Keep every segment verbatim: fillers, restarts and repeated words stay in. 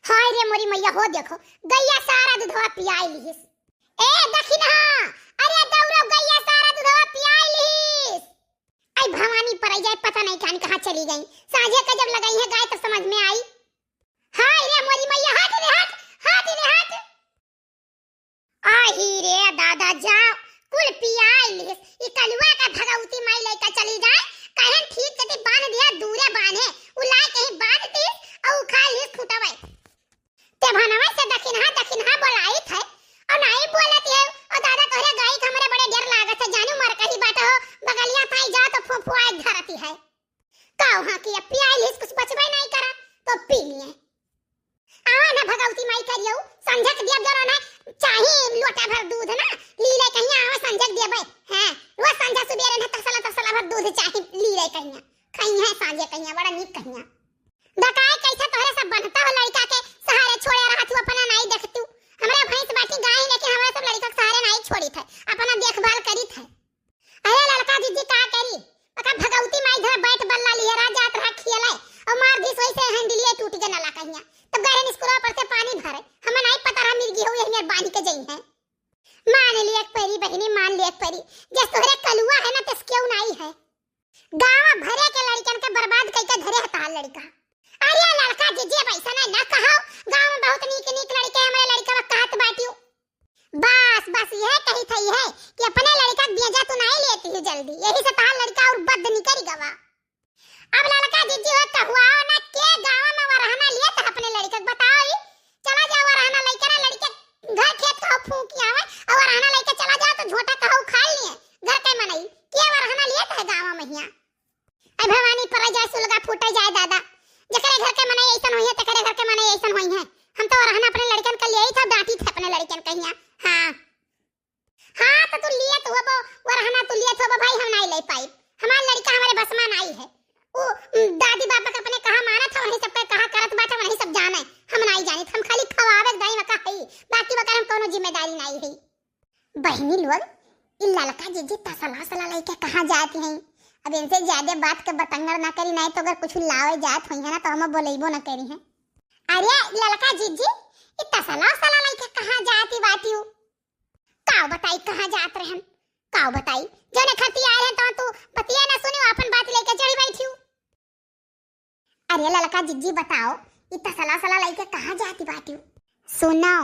हाय रे मोरी मैया, हो देखो, गइया सारा दुधवा पियाइ लिहिस। ए दखिनहा, अरे दौड़ो, गइया सारा दुधवा पियाइ लिहिस। आई भवानी परै जाए, पता नहीं कान कहाँ चली गई। साँझे का जब लगइहैं गाय तब समझ में आई। हाय रे मोरी मैया, हट रे हट, हट रे हट। आही रे दादा, जाओ, कुल पियाइ लिहिस। ई कलुआ का भगवती माई लइका चली जाए, कहन ठीक कति बाँध दिया, दूरे बाँधे, उ लाइ कहीं बाँध दिस, अउ उखाड़ लिहिस खूँटवे। ते भनवे से दखिनहा, दखिनहा बोलाइत है, अउ नाहीं बोलत है। अउ दादा, तोहरे गाई के हमरे बड़े डर लागत है, जानू मर कही बाटे हो, बगलिया ताई जाओ तो फुफुआइ धरती है। का वहाँ की अब पियाइ लिहिस, कुछ बचबे नाहीं करा, तो पी लिए। आवा ना भगवती माई करियो, संझक दिया जरा ना, चाही लोटा भर दूध ना, लीले कहिया आवा संझक दिया बे। हाँ, रोज संझा सुबेरे ना तसला तसला भर दूध चाही, लीले कहिया। खइहैं साँझे कहिया, बड़ा नीक कहिया। दकाई कैसे तोहरे सब बनता हो लड़का के सहारे छोड़े रहत हो, अपना नाहीं देखतू। हमरा भैंस बाटी गाय, लेकिन हमरा सब लड़का के सहारे नाहीं छोड़ित है, अपना देखभाल करित है। अरे ललका जिज्जी का करी, ओका भगवती माई धरा बैट बल्ला लिहे रहा, जात रहा खेले, अउ मार दिस वैसे हैंडलिया टूट गया नला कहिया। तब गए स्कूल पर से पानी भरे, हमें नाहीं पता रहा मिर्गी हो यही मेर बांध के जइहैं। मान लिया एक परी बहिनी, मान लिया एक परी, जस तोहरे कलुआ है ना तस केहू नाहीं है। गाँव भरे के लड़कन के बर्बाद कइके धरे है तहार लड़का। अरे ललका जिज्जी, अब ऐसा नाहीं ना कहो, गाँव में बहुत नीक नीक लड़के हमरे लड़का कहत बाटियो। बस, बस यह कही थई है कि अपने लड़का के बेजा तू नाहीं लेती है जल्दी, यही से तहार लड़का और बद निकल गवा। अब ललका जिज्जी हो कहुआओ ना के गाँव में वरहना लिए तो अपने लड़का के बताओ ही। चला जाओ वरहना लइके ना लड़के घर खेत का फूंक आवे और वरहना लइके चला जाओ तो झोटा कहो खा लिए घर के मनई के वरहना लिए तो है गाँव में हिया। ऐ भवानी परै जाए सुलगा फूटै जाए दादा, जेकरे घर के मनई ऐसन होइहैं, तेकरे घर के मनई ऐसन होइहैं। हम तो वरहना अपने लड़कन के लिए ही था, डांटी थे अपने लड़कन कहिया। हाँ। हाँ, तो तू लिए तो होबो, वरहना तू लिए तो होबो भाई, हम नाहीं ले पाई। हमार लड़का हमरे बस में नाहीं है। उ, उम, दादी बाबा के अपने कहा मानत है, वही सबके कहा करत बाटे, वही सब जाने। हम नाहीं जानित, हम खाली खवावे के दाई में का हई, बाकी वकर हम कौनो जिम्मेदारी नाहीं है। बहिनी लोग, ई ललका जिज्जी तसला सला लइके कहाँ जात हैं? अब इनसे ज्यादा बात के बतंगड़ ना करी, नाहीं तो अगर कुछ लावे जात होइहैं ना तो हम बोलइबो ना करिहैं। अरे ललका जिज्जी, ई तसला सला लइके कहाँ जात ही बाटियो? काव बताई कहाँ जात रहन? काव बताई, जौने खती आए हैं तो तू बतिया ना सुनियो, अपन बात लेके चढ़ी बैठियो। अरे ललका जिज्जी बताओ, ई तसला सला लइके कहाँ जाती बाटियो? सुनो,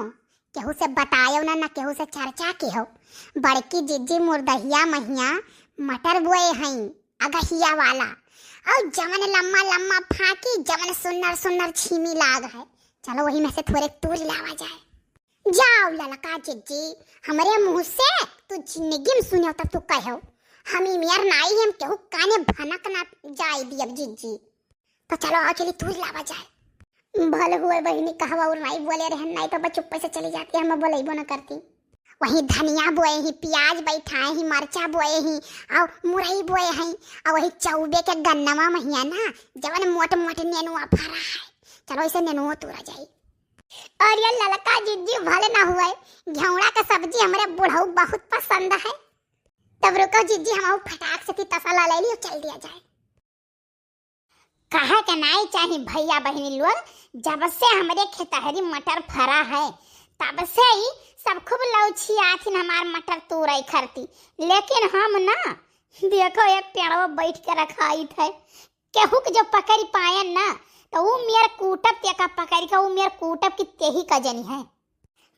केहू से बतायो ना, ना केहू से चर्चा किहो। बड़की जिज्जी मुर्दहिया महिया मटर बोए हईं, अगहिया वाला। और जवन लम्मा लम्मा फाकी, जवन सुन्नर सुन्नर छीमी लाग है। चलो वही में से थोड़े तूर लावा जाए। जाओ ललका जिज्जी, हमरे मुँह से तू जिंदगी में सुन्यो तब तू कहो, हम ई मेर नाई हम केहू काने भनक ना जाए दियब जिज्जी। तो चलो आओ चली तूर लावा जाए। भल हुए बहिनी कहवा और नाई बोले रहन, नाई तो बस चुप्पे से चली जाती, हम बोलइबो ना करती। वही धनिया बोए ही, प्याज बैठाए ही, मरचा बोए ही, और मुरई बोए ही, और वही चौबे के गन्नवा महिया ना, जवन मोट मोट नेनुआ फरा है। चलो इसे नेनुआ तूरा जाई। और ये ललका जिज्जी भले ना हुए, घेवड़ा का सब्जी हमरे बुढ़ऊ बहुत पसंद है। तब रुको जिज्जी, हम फटाक से ती तसला ले लियो, चल दिया जाए। कहे के नाई चाही भैया बहिनी लोग, जब से हमरे खेतहरी मटर फरा है, तब से ही सब खूब लौछियाथिन हमार मटर तोड़े खरती, लेकिन हम ना, देखो एक पेड़वा बैठ के रखाइत है, केहू के जो पकड़ी पायन ना, तो ऊ मेर कूटब, तेका पकड़ के ऊ मेर कूटब कि तेही का जनी है।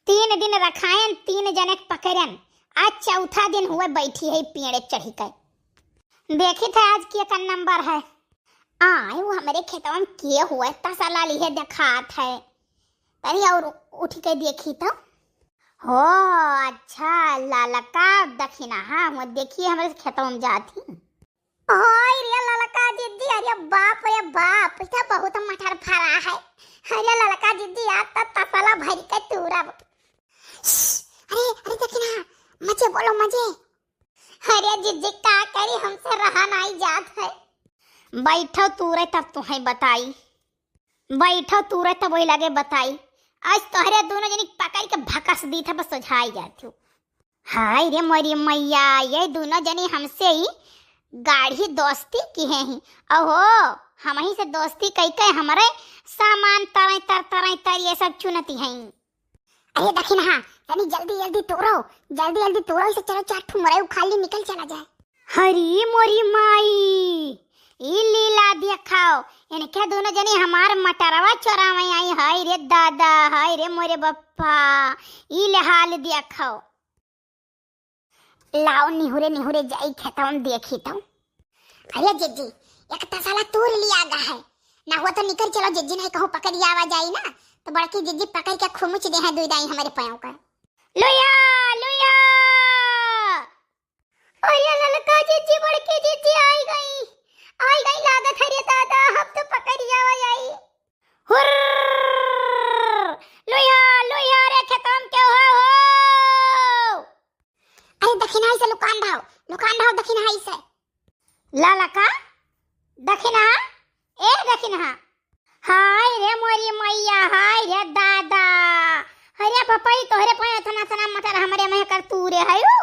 तीन दिन रखायन, तीन जने के पकड़न, आज चौथा दिन हुए बैठी है पेड़ चढ़ी के। देखी थे आज के का नंबर है। आए वो हमरे खेतवा में के हुए तसला लिहे देखात है। तनी और उठ के देखी तो। हो अच्छा, ललका दखिनहा हुए, देखिए हमरे खेतवा में जात ही। ओए रे ललका जिज्जी, अरे बाप रे बाप, ई तो बहुत मटर फरा है। अरे ललका जिज्जी, आज तो तसला भर के तूरब। श्श, अरे, अरे देखी ना, मजे बोलो, मजे। अरे जिज्जी, का करी, हमसे रहा नाई जात है। बैठो तूरे, तब तुहैं बताई। बैठो तूरे, तब वही लगे बताई। आज तोहरे दोनों जनी पकड़ के भकस दी था, बस सोझाई जाती हूँ। हाय रे मोरी मैया, ये दोनों जनी हमसे ही गाढ़ी दोस्ती किहे ही। ओहो, हमही से दोस्ती कई के हमरे सामान तरई तर, तरई तर पर ये सब चुनती हैं। अरे दखिनहा, तनी जल्दी जल्दी तोरो, जल्दी जल्दी तोरो, इसे चलो चार ठो मुरई उखाड़ ली, निकल चला जाए। हरी मोरी माई, ई लीला देखाओ, इनके दोनों जने हमार मटरवा चोरावे आई, हाय रे दादा, हाय रे मोरे बप्पा, ई ले हाल देखाओ। लाओ निहुरे निहुरे जाई खेतवा में देखी तो। अरे जिज्जी, एक तसला तूर लिया गा है, ना हुआ तो निकल चलो जिज्जी, नहीं कहूँ पकड़ आवा जाई ना, तो बड़की जिज्जी पकड़ के खुमुच दे हैं दुई दाई हमारे पाँव का। लुया, लुया। अरे ललका जिज्जी, बड़की जिज्जी आई गई, आई गई लागत है रे दादा, हम तो पकड़ आवा जाई। हुर्र! लुया, लुया रे खेतम के हो, हो। अरे दखिनहा से लुकान रहो, लुकान रहो दखिनहा से। ललका, दखिनहा, ए दखिनहा। हाय रे मोरी मैया, हाय रे दादा। अरे पपई तोहरे पे इतना इतना मटर हमरे में कर तू रे हयू।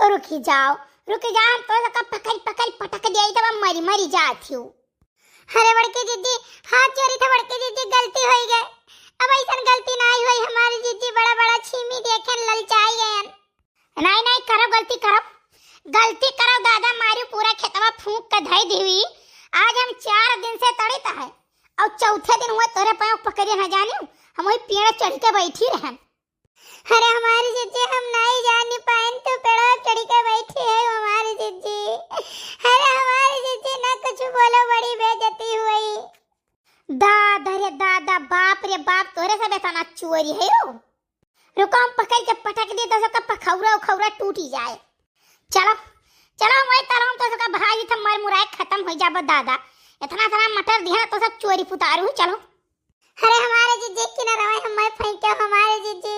रुकी जाओ, रुकी जाओ, हम तो सबका पकड़ पकड़ पटक दिया, तब मरी मरी जात हूँ। अरे बड़की जिज्जी, हाथ जोड़ी था बड़की जिज्जी, गलती होई गए, अब ऐसन गलती नाई होई हमारी जिज्जी, बड़ा बड़ा छीमी देखेन ललचाई गयन। नाई नाई करो गलती करो, गलती करो दादा, मारी पूरा खेतवा फूंक के धई दीवी। आज हम चार दिन से तड़ित है और चौथे दिन हुआ तोरे पाँव पकड़े न जानी, हम वही पेड़ चढ़ के बैठी रहन। अरे हमारी जिज्जी, हम नाई जानी पाइन तू पेड़वा चढ़ के बैठी है हमारी जिज्जी। अरे हमारी जिज्जी ना कुछ बोलो, बड़ी बेइज्जती हुई। दादा रे दादा, बाप रे बाप, तोरे सब इतना चोरी है हो। रुको हम पकड़ के पटक दे तो सबका पखौरा उखौरा टूटी जाए। चलो चलो, हम वही तरह तो सबका भाई था मर मुराए खत्म हो जाबो दादा। इतना इतना मटर दिया तो सब चोरी पुतारू, चलो। अरे हमारे जिज्जी की ना रवाई, हमारे फेंक्यो, हमारे जिज्जी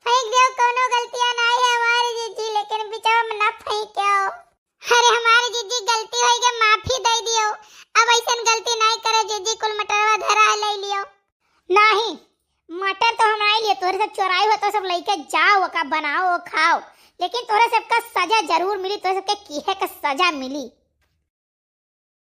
फेंक दियो, कोनो गलतियां ना है हमारे जिज्जी, लेकिन बिचवा में ना फेंक्यो। अरे हमारे जिज्जी गलती होई गए, माफी दे दियो, अब ऐसन गलती नहीं करे जिज्जी, कुल मटरवा धरा ले लियो। नहीं, मटर तो हम नहीं लिए, तोरे सब चोराई हो तो सब लेके जाओ, ओका बनाओ, खाओ, लेकिन तोरे सबका सजा जरूर मिली, तोरे सबके किहे का सजा मिली।